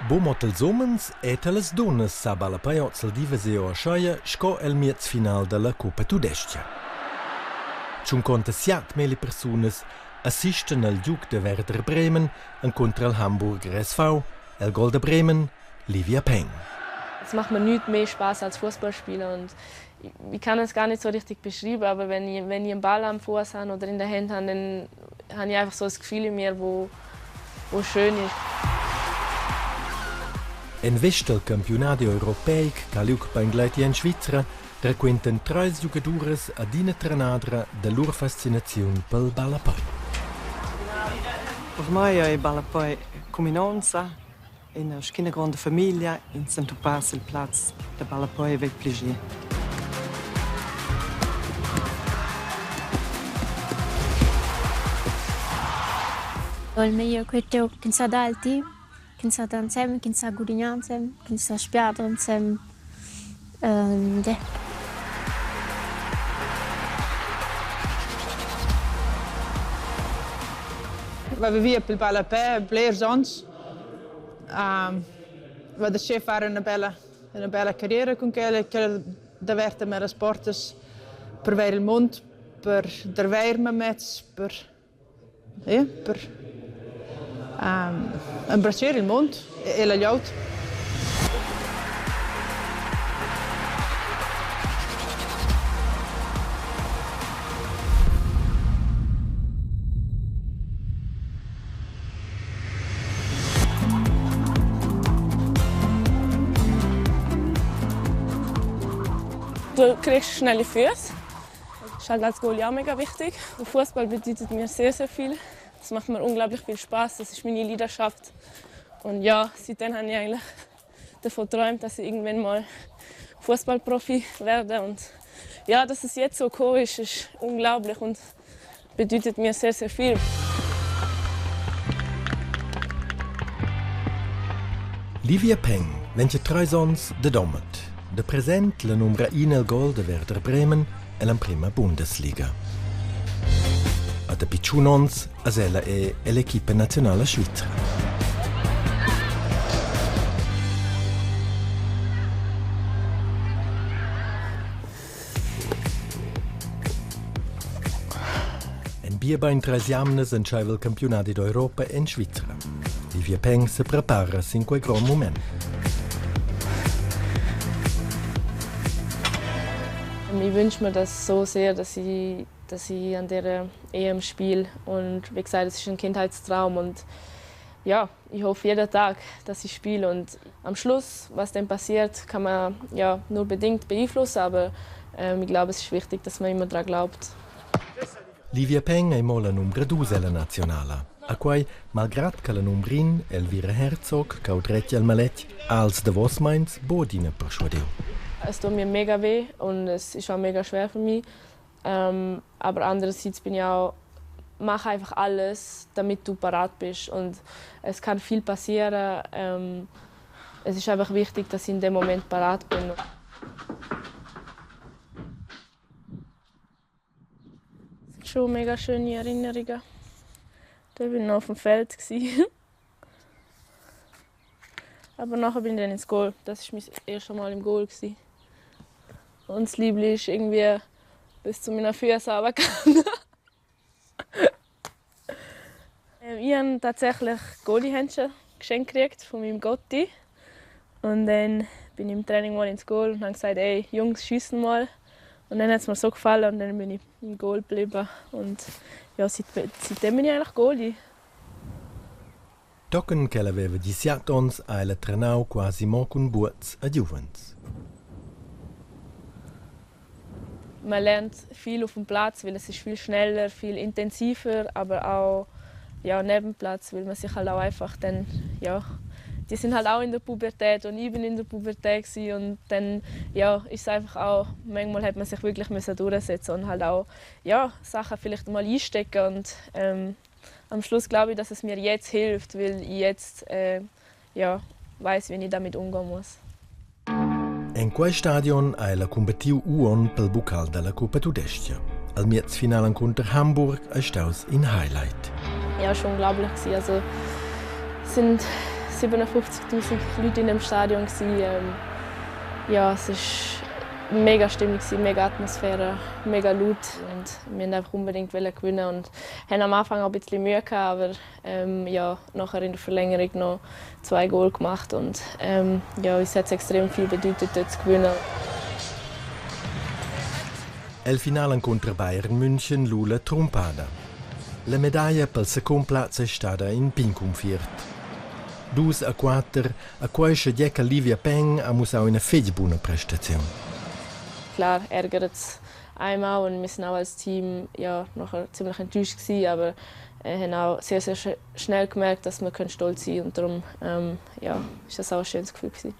Buc mo tals umens e talas dunnas sa ballapei oz el di veseu ascheia sco el miezfinal dalla cuppa tudestga. Tschunconta siat melli persunas assistan al giug da Werder Bremen encunter il Hamburger SV, el gol da Bremen Livia Peng. Es macht mir nichts mehr Spaß als Fußballspieler und ich kann es gar nicht so richtig beschreiben, aber wenn ich einen Ball am Fuß habe oder in der Hand habe, dann habe ich einfach so ein Gefühl in mir, wo schön ist. En vesta al campiunadi europeic ch'ha liug beingleiti en Svizra raquentan treis giugaduras ad ina trenadra da lur fascinaziun pel ballapei. Per mei ei ballapei cuminonza, ina sc'ina gronda famiglia, ins s'entupar sil plaz da ballapei vegn plascher. Il meglier quetau ch'ins sa dar al team, ch'ins sa dar ensem, ch'ins sa gudignar ensem, ch'ins sa spiarder ensem. Yeah. Veva via pel ballapè blers ons. Va da far üna bella carriera cun quella, quella daverta me las portas per veir il mond, per darveir mamez, per ja, per embracciar il mond e la glieud. Du kriegst schnelle Füße. Das ist halt als Goalie auch mega wichtig. Der Fußball bedeutet mir sehr, sehr viel. Es macht mir unglaublich viel Spaß. Das ist meine Leidenschaft. Und ja, seitdem habe ich eigentlich davon geträumt, dass ich irgendwann mal Fußballprofi werde. Und ja, dass es jetzt so gekommen ist, ist unglaublich und bedeutet mir sehr, sehr viel. Livia Peng, 23 onns de Domat, da present la numra in el gol da Werder Bremen ell'emprema Bundesliga. A dapi tschun onns es ella è ell'equipa nazionala svizra. En biebein treis jamnas entscheiva il campiunadi d'Europa en Svizra. Livia Peng se prepara sin quei grond mument. Ich wünsche mir das so sehr, dass ich an der EM spiele. Und wie gesagt, es ist ein Kindheitstraum und ja, ich hoffe jeden Tag, dass ich spiele. Und am Schluss, was dann passiert, kann man ja nur bedingt beeinflussen, aber ich glaube, es ist wichtig, dass man immer daran glaubt. Livia Peng ei mo la numbra dus ella naziunala. A quei, malgrad che la numbrin Elvira Herzog, ch'au dretg el maletg, ha als davos meins buc adina perschuadiu. Es tut mir mega weh und es ist auch mega schwer für mich. Aber andererseits bin ich auch, mach einfach alles, damit du parat bist. Und es kann viel passieren. Es ist einfach wichtig, dass ich in dem Moment parat bin. Das sind schon mega schöne Erinnerungen. Da war ich noch auf dem Feld. Aber nachher bin ich dann ins Goal. Das war mein erstes Mal im Goal. Und das Liebling ist irgendwie bis zu meinen Füßen runtergegangen. Ich habe tatsächlich Goalie-Händchen geschenkt gekriegt von meinem Gotti. Und dann bin ich im Training mal ins Goal und habe gesagt, ey, Jungs, schiessen mal. Und dann hat es mir so gefallen und dann bin ich im Goal geblieben. Und ja, seitdem bin ich eigentlich Goalie. Tochen ch'ella veva disiat onns ha ella trenau quasi mo cun buobs e giuvens. Man lernt viel auf dem Platz, weil es ist viel schneller, viel intensiver, aber auch ja, neben dem Platz, weil man sich halt auch einfach dann, ja, die sind halt auch in der Pubertät und ich bin in der Pubertät gewesen und dann ja, ist es einfach auch, manchmal hat man sich wirklich müssen durchsetzen und halt auch ja, Sachen vielleicht mal einstecken und am Schluss glaube ich, dass es mir jetzt hilft, weil ich jetzt ja, weiß, wie ich damit umgehen muss. En quei stadion ha ella cumbattiu uonn pel bucal dalla Cuppa tudestga. Al miezfinal encunter Hamburg ei staus in highlight. Ja, schon unglaublich gewesen. Also sind 57'000 Leute in dem Stadion gewesen. Ja, es ist mega Stimmung gewesen, mega Atmosphäre, mega laut und wir wollten einfach unbedingt gewinnen und haben am Anfang auch ein bisschen Mühe gehabt, aber ja, nachher in der Verlängerung noch 2 Goal gemacht und ja, uns hat es extrem viel bedeutet, dort zu gewinnen. El finale contro Bayern München Lula trumpada. La medaglia pel secund plaz è stada in pin confiert. 2-4 a quei che Livia Peng ha mussau ina fetg buna prestaziun. Klar ärgert es einmal und wir sind auch als Team ja, nachher ziemlich enttäuscht gewesen, aber haben auch sehr, sehr schnell gemerkt, dass wir stolz sein können und darum ja, ist das auch ein schönes Gefühl gewesen.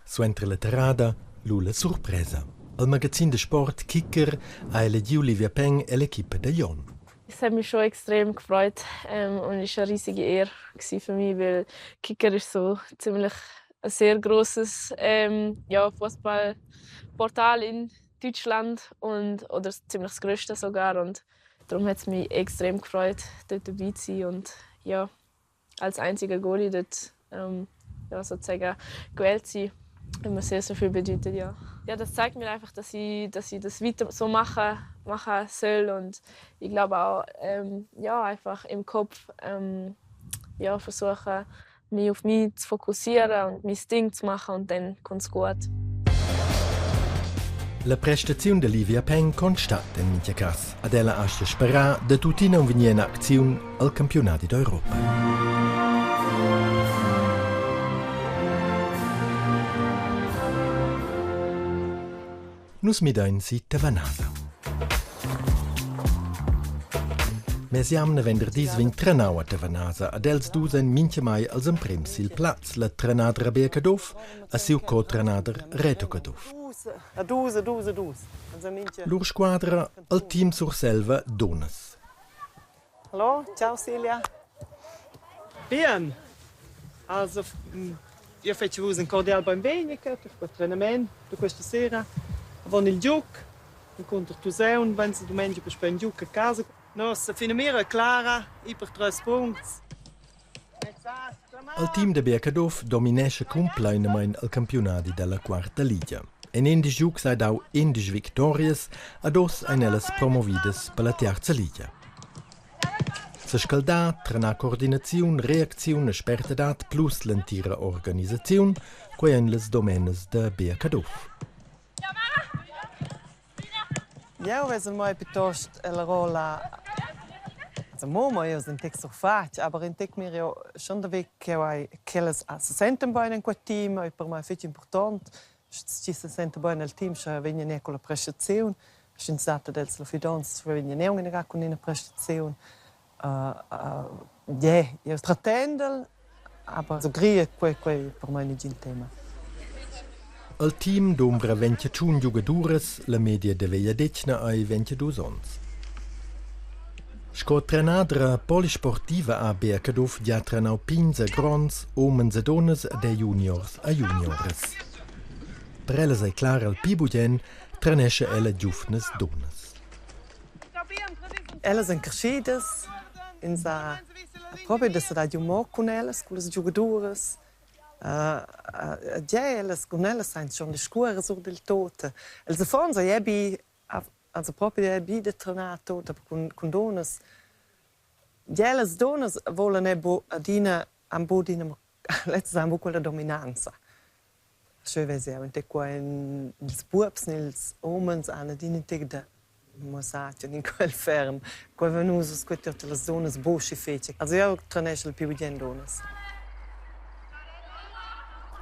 Suenter la terrada, lu la surpresa. Il magazin de sport Kicker ha elegiu Livia Peng e l'equipa de Jon. Es hat mich schon extrem gefreut und es war eine riesige Ehre für mich, weil Kicker ist so ziemlich ein sehr grosses ja, Fußballportal in Deutschland und, oder ziemlich das grösste sogar. Und darum hat es mich extrem gefreut, dort dabei zu sein und ja, als einziger Goalie dort ja, sozusagen gewählt zu sein. Immer sehr, sehr viel bedeutet, ja. Ja, das zeigt mir einfach, dass ich das weiter so machen soll. Und ich glaube auch, ja, einfach im Kopf ja, versuchen, mich auf mich zu fokussieren und mein Ding zu machen und dann kommt es gut. La prestazione de Livia Peng constat in mincha cas. Ad ella ha sperà de tuttina un vegnir in acziun al campionati d'Europa. Nus midain si Tavanasa. Mesiamna venderdis vegn trenau a Tavanasa, ad els dus ein mintgamai als emprems sil plaz, la trenadra Bea Caduff a siu co-trenader Reto Caduff. Lur squadra al team Surselva Donas. Hallo, ciao Silja. Bien. Also, io faccio vus un cordial benvegni per il allenamento di questa sera. Avon il gioc, incontro Tuseun, wenn sie domenica per spend gioc a casa. Nossa finamira clara, i per 3 punti. Il team de Bea Caduff dominesce completamente il campionati della quarta liga. En 11 giocs ha dau 11 victorias, ad os ein ellas promovidas per la terza liga. Se scaldar, trenar coordinaziun, reacziun e spertadad plus l'entira organisaziun, quei ein las domenas de Bea Caduff. Io vedo mai piuttosto la rolla. Also mo io sind tic so fatg, aber in tic mir io schon da weg che hai che se senten bene in quel team, è per me fetch important. Ci se senten bene nel team, se vengono ne con la prestazione, se stata dels la fidanza, se vengono ne con una prestazione. Yeah, io tratendel, aber so grie quei per me nicht il tema. Il team d'ombra 21 giocaduras, la media de vegliadetgna ei 22 onns. Sco trenadra polisportiva ha Bea Caduff gia trenau pigns e gronds, umens e dunnas ed juniors e juniores. Per ellas ei clar al pli bugen trenesce ella giuvnas dunnas. Ellas sind crescidas, ins ha proprio da se dar humor con ellas, con las giocaduras. Ja, ellas con ellas sind schon discuere sur del tot. Els affons ei bi, also proprio è bi de trenar tot, aber con donnas. Ja, las donnas volen e bo adina am bodina letztes am quella dominanza. Schön wäre ja, und qua in ils buobs, nels omens han adina tec de mosatia in quel ferm. Qua venusus quette las donnas boschi fece. Also io trenesce il più bien donnas.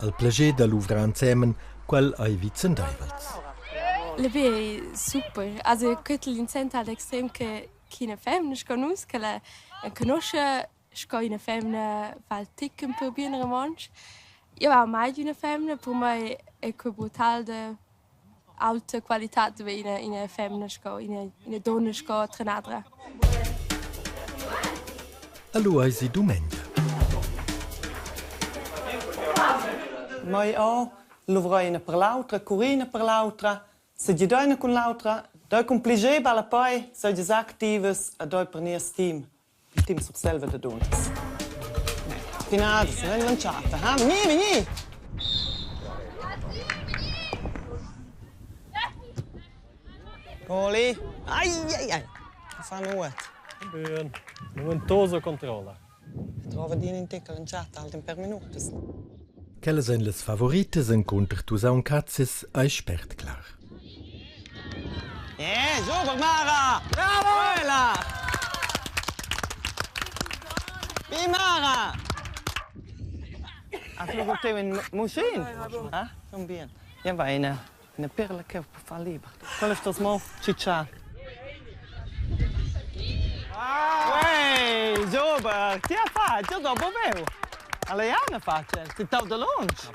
Al plager da luvrar insemen, quel ei vicendeivels. La Bea è super. Also quel incent halt extrem che chi una femmina sco nus, che la conosce sco una femmina fa il ticken per bien romontsch. Io avevo mai di una femmina, per me è quel brutal de alta qualità de una femmina sco, una donna sco trenadra. Allora è domenica. Mai ho luvrai una per l'altra, corina per l'altra, se gli doi una con l'altra, doi con pliger balla poi, se gli activas a doi per nies team. Il team Surselva de Donas. Finada, se vegn lanciata, ha? Vegni, vegni! Goli! Ai, ai, ai! Fa nuot. Bön. Momentosa controlla. Trova din in tec lanciata halt in per minutas. Quellas ein las favoritas encunter Tusaun Cazis ei spert clar. Yeah, super Mara! Bravo! Quella! Bi Mara! Ha flugo in muschin? Ah, schon bien. Ja, va ina ina perla che può far liber. Quella sto mo cicciar. Uei, super! Ti ha fatto dopo veu. Alla Jana faccia, ti tau da lunsch.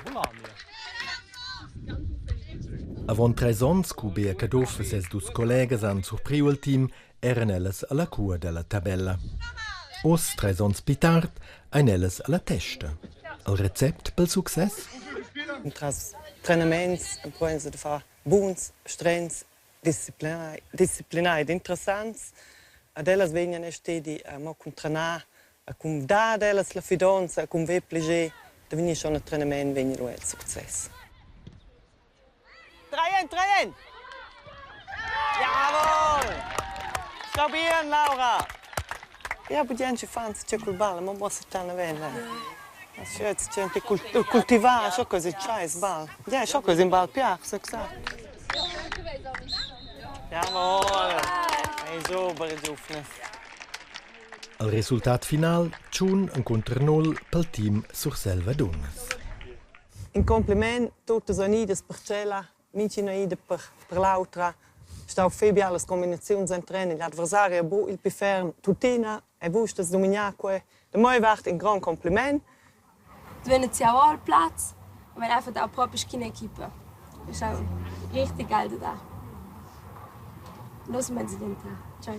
Avon treis onns, cu Bea Caduff e ses dus collegas han surpriu il team, eran ellas alla cua dalla tabella. Oz, treis onns pli tard, ein ellas alla testa. Il recept pel success? Tras trenaments emprovains da far buns, strens, disciplinai, disciplinai ed interessants. Ad ellas vegnan e stedi amo cun trenar, a cun dar ad ellas la fidonza, a cun ver plascher da vegnir schon a trenament vegn lu el success. Dreien, dreien! Jawohl! Sta bien, Laura! Ja, bugen ci fan c'è col ball, ma mo se stanno bene. C'è cultivare, so cosa c'è, sball. Ja, so cosa in ball piace, exakt. Jawohl! Ei super, giuvnas. Il resultat final tschun encunter null pel team Surselva Dunnas. In compliment tuttas unidas per tschella, mintgina ida per, per l'autra. Stau fei bialas combinaziuns en training. L'adversari è bu il pli ferm tuttina e vus stas dumignar quei. Da mei vart in grand compliment. Venezia auch al Platz und wenn einfach auch proprio keine Equipe. Ist auch richtig geil da. Los men sie da. Ciao.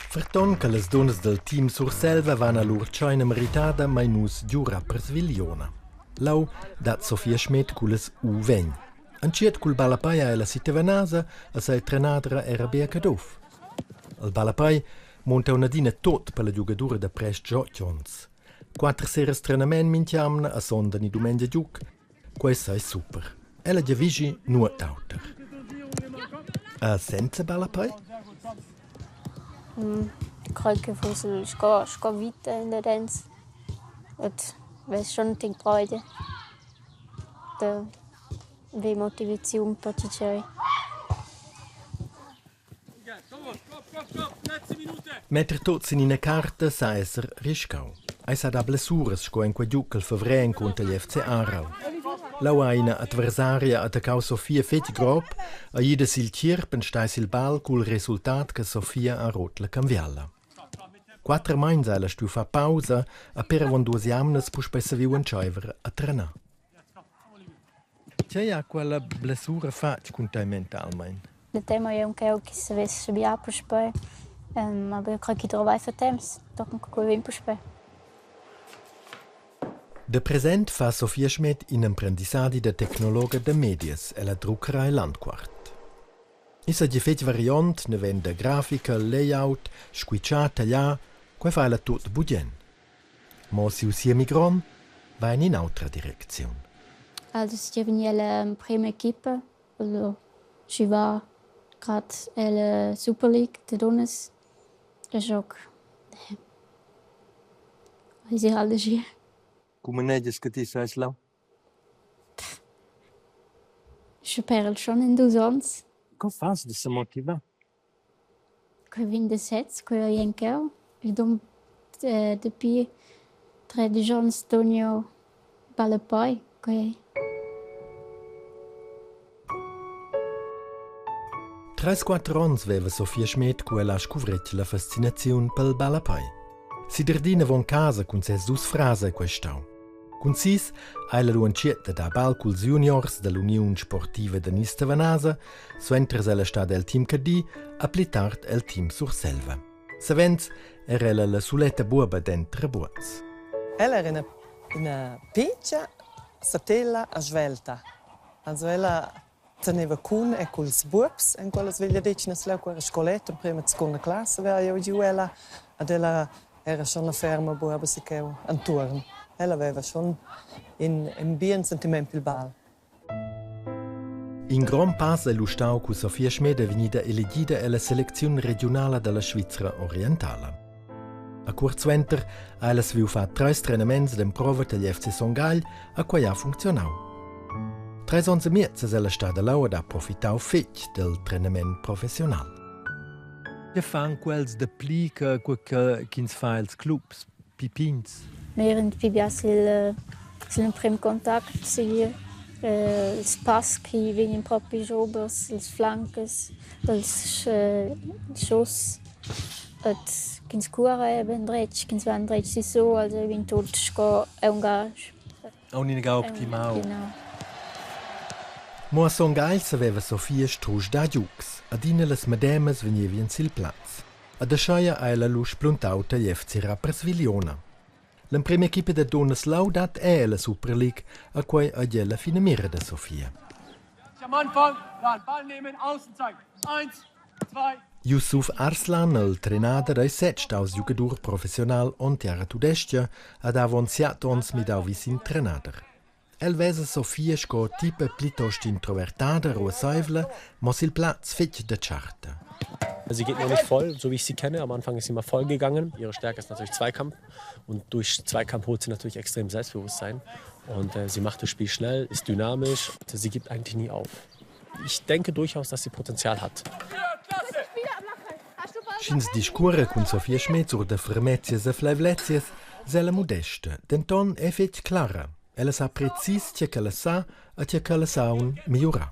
Ferton che las dunnas dal team Surselva van a lur tscheina meritada mai nus giura per Svigliona. Lau dat Sofia Schmidt cullas U20. Entschiet cul ballapei ha ella sitevanasa a sei trenadra era Bea Caduff. Il ballapei munta adina tot per la giugadura da prest otg onns. Quatter seras trenament mintg'jamna a sonda ni dumengia giug, quei sei super. Ella giavischi nuot auter. A senza ballapei? Quel che fuss sco sco vita in dadens. Et vess schon tic Freude. Da ve motivaziun per tgei. Metter tuts sin ina carta sa esser riscau. Ei sa dar blessuras sco en quei giug el fevrer encunter igl FC Aarau. Leu ha ina adversaria attaccau Sofia fetg grob, ei ida sil tgierp enstagl sil bal cul resultat che Sofia ha rut la canviala. Quater meins ha ella stuiu far pausa, ha pér avon duas jamnas puspei saviu entscheiver a trenar. Tgei ha quella blessura fatg cun tei mentalmein? Da tema ei aunc eu chi savess schabiar puspei, aber eu crei chi drovai fa temps, tochen che quei vegn puspei. Da present fa Sofia Schmed in emprendissadi da tecnologa da medias ella Druckerei Landquart. I seigi fetg variont, naven da grafica, layout, squitschar, tagliar, quei fa ella tut bugen. Mo siu siemi grond va en in'autra direcziun. Also si vegnì alla prima equipa, also schi va grad ella Super League da dunnas. Da joc. Eisi halt aschia. Come manegias che ti seis là? Sche per el schon in dus onns. Co fas da semotivar? Quei vegn da sez, quei ei encheu. Il dun dapi tredisch onns dun jeu ballapei, quei. Treis quatter onns veva Sofia Schmed cu ella ha scuvretg la fascinaziun pel ballapei. Si dardin avon casa cun ses dus frars ei quei stau. Cun sis ha ella lu entschiet da dar bal culs juniors dall'Uniun sportiva da Nistavanasa, suenter es ella stada el team Cadi a pli tard el team Surselva. Savens era ella la suletta buoba denter buobs. Ella era ina, ina piccia satella a svelta. Also ella Teneva cun e culs buobs en quellas vegliadetgnas leu, era scoletta, emprema e secunda classa aveva jeu giu ella. Ad ella era schon la ferma buoba si cheu entuorn. Ella aveva schon in bien sentiment pil bal. In grond pass è lu stau cu Sofia Schmed è vegnida elegida ella selecziun regiunala dalla Svizra orientala. A cuort suenter ha ella saviu far treis trenaments d'emprova tagl FC Son Gagl, a quei ha funzionau. Treis onns e miez es ella stada leu ed ha profitau fetg del trenament professional. Che fan quels da pli che che ch'ins fa els clubs pipins? Während pi bia sil sil emprem contact segir ils pass chi vegnan propi giobers, ils flancas, ils schuss et ch'ins cuora eben dretg, ch'ins va endretg sissu, also ei vegn tut sco aunc Aunc inaga optimau. Genau. Mo a Son Gagl saveva Sofia strusch dar giugs. Adina las medemas vegnevien sil plaz. Ad ascheia ha ella lu spluntau tagl FC Rapperswil-Jona. L'emprema equipa da dunnas laudat è ella Super League, a quei ei ella finamira da Sofia. Am Anfang, dann Ball nehmen, außen zeigen. Eins, zwei. Yusuf Arslan, il trenader, ei sez staus giugadur professional on tiara tudestga ed avon siat onns midau vi sin trenader. El vesa Sofia sco tipa plitost introvertada, ruasseivla, mo sil plaz fetg detscharta. Sie geht noch nicht voll, so wie ich sie kenne. Am Anfang ist sie mal voll gegangen. Ihre Stärke ist natürlich Zweikampf. Und durch Zweikampf holt sie natürlich extrem Selbstbewusstsein. Und äh, sie macht das Spiel schnell, ist dynamisch. Sie gibt eigentlich nie auf. Ich denke durchaus, dass sie Potenzial hat. Sch'ins discurra cun Sofia Schmed sur da fermezias e fleivlezias, s'ella mudesta, denton è fetg clara. Ella sa precis tge ch'ella sa e tge ch'ella sa aunc migliurar.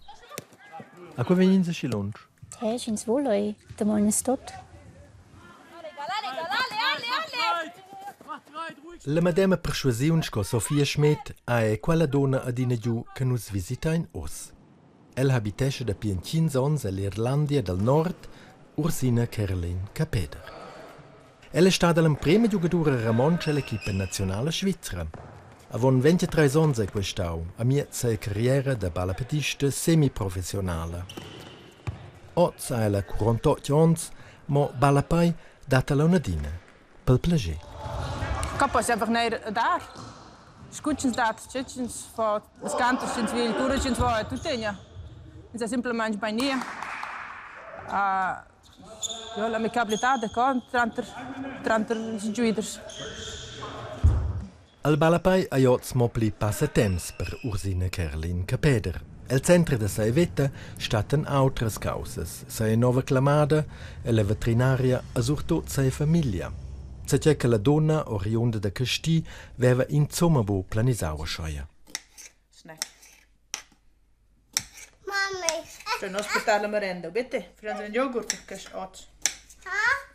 A co vegn ins aschi lunsch? Hey, sch'ins vul ei damognas tut. La medema perschuasiun sco Sofia Schmed ha è quella donna adina giu che nus visitain oz. El habitescha dapi entgins onns ell'Irlandia dal Nord, Ursina Kerlin Capeder. Ella è stada l'emprema giugadura romontscha ell'equipa naziunala svizra. Avon 23 onns ei quei stau, amiez sia carriera da ballapedista semiprofessionala. Oz ha ella 48 onns, mo ballapei dat ella adina pel plascher. Qua poss einfach neir dar. Scu ch'ins dat, che ch'ins fa, as canta sch'ins vil, cura ch'ins vo e tuttegna. Ins è simplamaing bain nia. Ja, l'amicabilità da qua tranter tranter ils giuiders. Al ballapei ei oz mo pli passatemps per Ursina Kerlin Capeder. El center da sia veta stattan autras caussas, sia nova clamada e la veterinaria e surtut sia famiglia. Zatgei che la dunna oriunda da Casti veva insumma buc planisau aschia. Snack. Cioè, non aspettare la merenda, bitte. Facciamo il yogurt, che è oggi.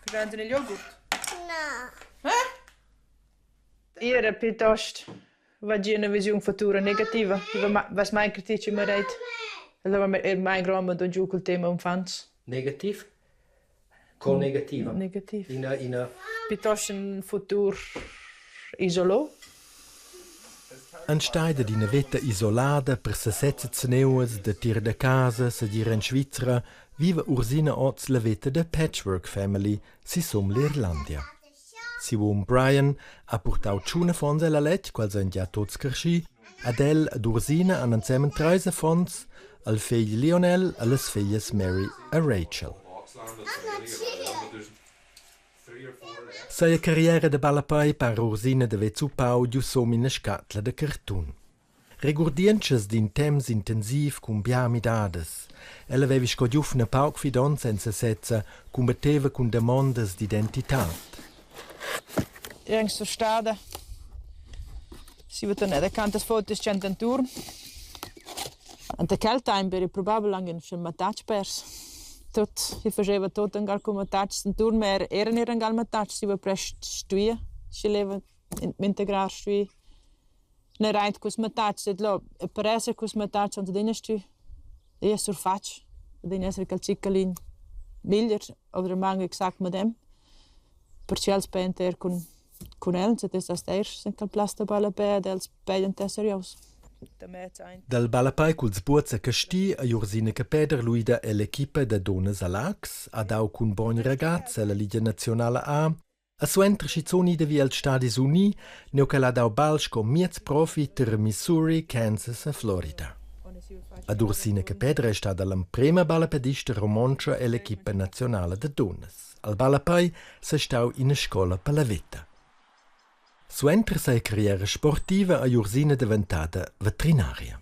Facciamo il yogurt. No. Eh? Io era piuttosto va gia una visiun futura negativa. Was mai critici mi reit. Allora mai grond don giu cul tema uffants. Negativ? Co negativa? Negativ. Ina ina Piuttosto in futur isolò. Enstagl dad ina veta isolada per sesezza zeneuas da tir da casa segir en Svizra, viva Ursina oz la veta da patchwork family sisum l'Irlandia. Siu um Brian ha purtau tschun affons ella letg, quels ein gia tuts carschi, ad el ed Ursina han ensemen treis affons, al fegl Lionel e las feglias Mary e Rachel. Sia carriera da ballapei para Ursina d'haver zuppau giusum ina scatla da cartun. Regurdientschas d'in temps intensiv cun bia midadas. Ella veva sco giuvna pauc fidonza en sesezza, cumbatteva cun damondas d'identitad. Io sun stada si va da cantas fotos tschent enturn. Anta quel temp eri probabel anc in mattatsch pers. Tut, si faceva tut angal cun mattatschs enturn, ma er eran er angal mattatschs, si va prest stuì, schi leva m'integrar stuì. N'era aint culs mattatschs ed lo per esser culs mattatschs han adina stü ir surfatg, adina esser quel tschicalin meglier oder manc exact medem. Perche els pajan eir cun cun els ed es eir in quel plaz da ballapè ed els pajan te serius. Dal ballapei culs buobs a Casti ei Ursina Capeder luida ell'equipa da dunnas a Laax, ha dau cun Bogn Ragaz ella Liga naziunala A, e suenter schizun ida vi els Stadis Uni, nua ch'el ha dau bal sco miez profi tier Missouri, Kansas e Florida. Ad Ursina Capeder ei stada l'emprema ballapedista romontscha ell'equipa nazionala da dunnas. Al ballapei sei stau ina scola per la veta. Suenter sia carriera sportiva ei Ursina daventada veterinaria.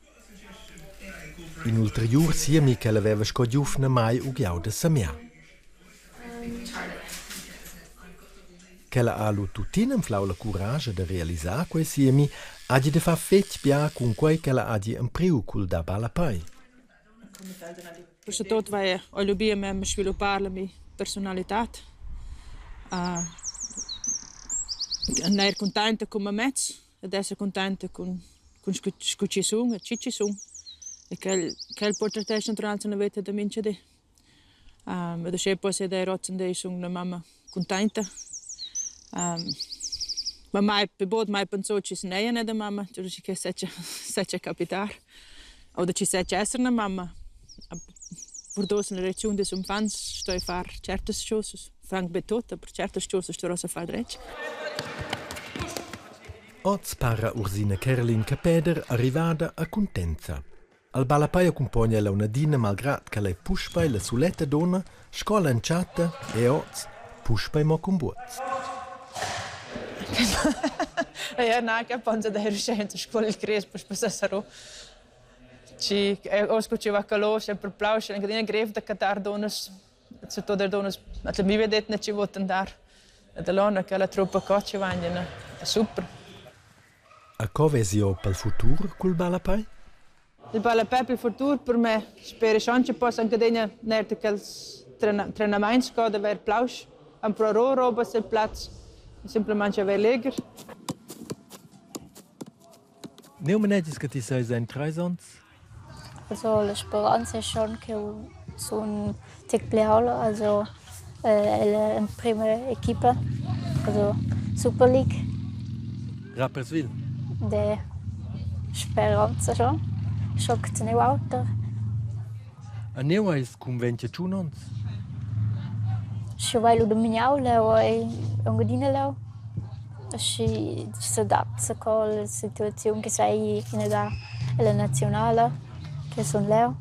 In ulteriur siemi ch'ella veva sco giuvna mai ughiau da semiar. Ch'ella ha lu tuttina anflau la curascha da realisar quei siemi, hagi da far fetg bia cun quei ch'ella hagi empriu cul dar ballapei. Questo tot vai ho lubì a me sviluppar la mia personalità. Neir cuntainta cun mamez ed esser cuntainta cun cun scu scu chi sun e chi chi sun. E quel quel purtretescha natüralmaing üna vita da mincha di. Ed uschè possa dir hozindi sun üna mamma cuntainta. Ma mai pü bod mai pensà chi sun eir üna mamma, che secha secha capitar. Oder chi secha esser üna mamma. Vurdos in la reacziun dals uffants stoi far tschertas chosas, franc be tuot, aber tschertas chosas sturossa far dretg. Oz para Ursina Kerlin Capeder arrivada a cuntenza. Al ballapei accumpogna ella un'adina malgrad ch'ella ei puspei la suletta dunna sco l'entschatta e oz puspei mo cun buobs. Ja, na, che ponza da riuscente scuola il crespo spessaro. Ci o scu ci va calò sempre plausch, anche adina grev da cattar dunnas, surtut er dunnas, la mi vedetna ci vot andar. E da là che la truppa co ci vagna, super. A co vesi jeu pel futur cul ballapei? Il ballapei pel futur per me spera schon che possa anche adina ner da quels trenamaints co da ver plausch, empruar roba sil plaz, simplamaing haver leger. Neu manegias che ti seis en treis onns? Also la speranza es schon ch'eu sun tic pli aula, also ella emprima equipa, also Super League. Rapperswil? De speranza schon. Schoc teniu auter. A neu eis cun 21 onns? Sche vai lu dumignau leu ei aunc adina leu. Schi s'adatta co la situaziun che sei ina da ella naziunala che sun leu.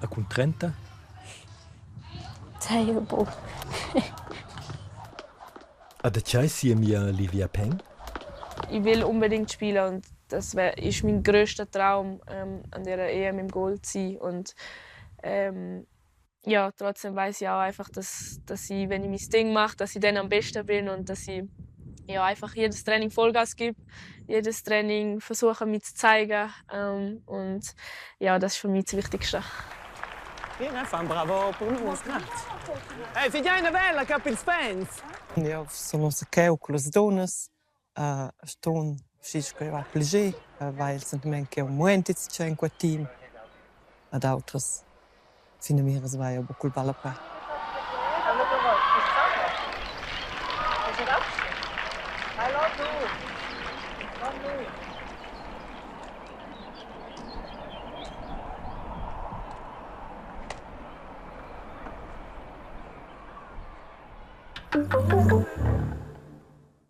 A cun 30? Sai jeu buc. A da tgei siemia Livia Peng? Ich will unbedingt spielen und das wär, ist mein grösster Traum, an dieser EM im Goal zu sein. Und ja, trotzdem weiß ich auch einfach, dass ich, wenn ich mein Ding mache, dass ich dann am besten bin und dass ich ja, einfach jedes Training Vollgas gebe, jedes Training versuche, mich zu zeigen. Und ja, das ist für mich das Wichtigste. Vieni, fa un bravo per nus, grazie. Hey, figlia una bella cap ils fans! Ja, sono cheu con las dunnas, ston schi sco va plascher, va il sentiment che un muent c'è in quel team ad autras finamiras vai aber cul ballapè.